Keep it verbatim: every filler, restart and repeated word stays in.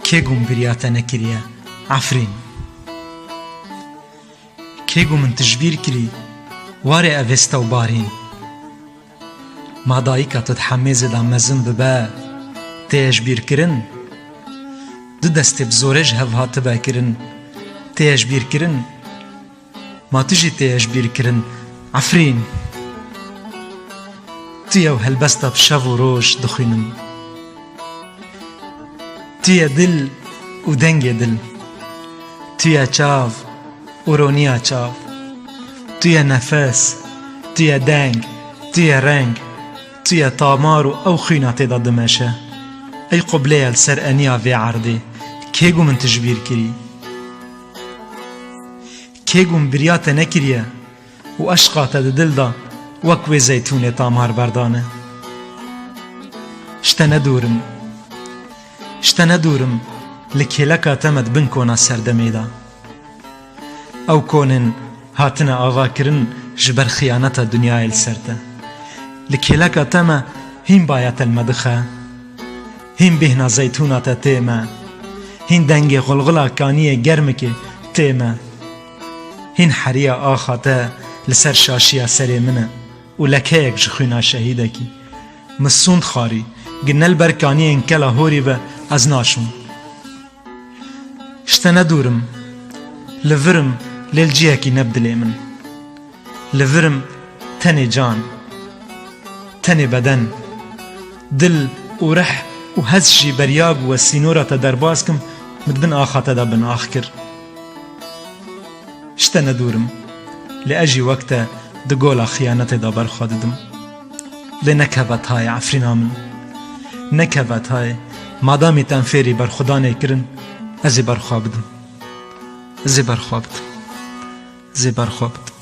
Kê gûm biriya te nekiriye, Efrîn? Kê gû min tu ji bîr kirî, warê evêsta û barîn? Ma dayika tu di hemêzê de mezin bibe, tê ye ji bîr kirin? Du destê bi zorê ji hev hatibe kirin, tê ye ji bîr kirin? Ma tu jî tê ye ji bîr kirin, Efrîn? Tu ye û helbesta bi şev û roj dixwînim. Tu ye dil û dengê dil. Tu ye çav û roniya çav. Tu ye nefes, tu ye deng, tu ye reng, tu ye tamar û ew xwîna tê de dimeşe. Ey qibleye li ser eniya vê erdê, kê gû min tu ji bîr kirî? Kê gûm biriya te nekiriye û eşqa te di dil de wek wê zeytûnê tamar berdane? Ji te nedûrim, ji te nedûrim, li kêleka te me di bin kona serdemê de. Ew konên hatine avakirin ji ber xiyaneta dinyayê li ser te. Li kêleka te me hîn baya te li me dixe. Hîn bêhna zeytûna te tê me. Hîn dengê xulxula kaniyê germikê tê me. Hîn heriya axa te li ser şaşiya serê min e û lekeyek ji xwîna şehîdekî. Min sûnd xwarî, gi ne li ber kaniyên kela horî be ez naşûm. Ji te nedûrim, li vir im, lê li cihekî ne bi dilê min. Li vir im, tenê can, tenê beden, dil û rih û hez jî beriya ku we sînora te derbas kim, min di bin axa te de binax kir. Ji te nedûrim, lê ez jî wek te di gola xiyanetê de ber xwe didim. Lê nekeve tayê Efrîna min. Nekeve tayê, madamî te em fêrî berxwedanê kirin, ez ê berxwe bidim. Ez ê berxwe bidim. Ez ê berxwe bidim.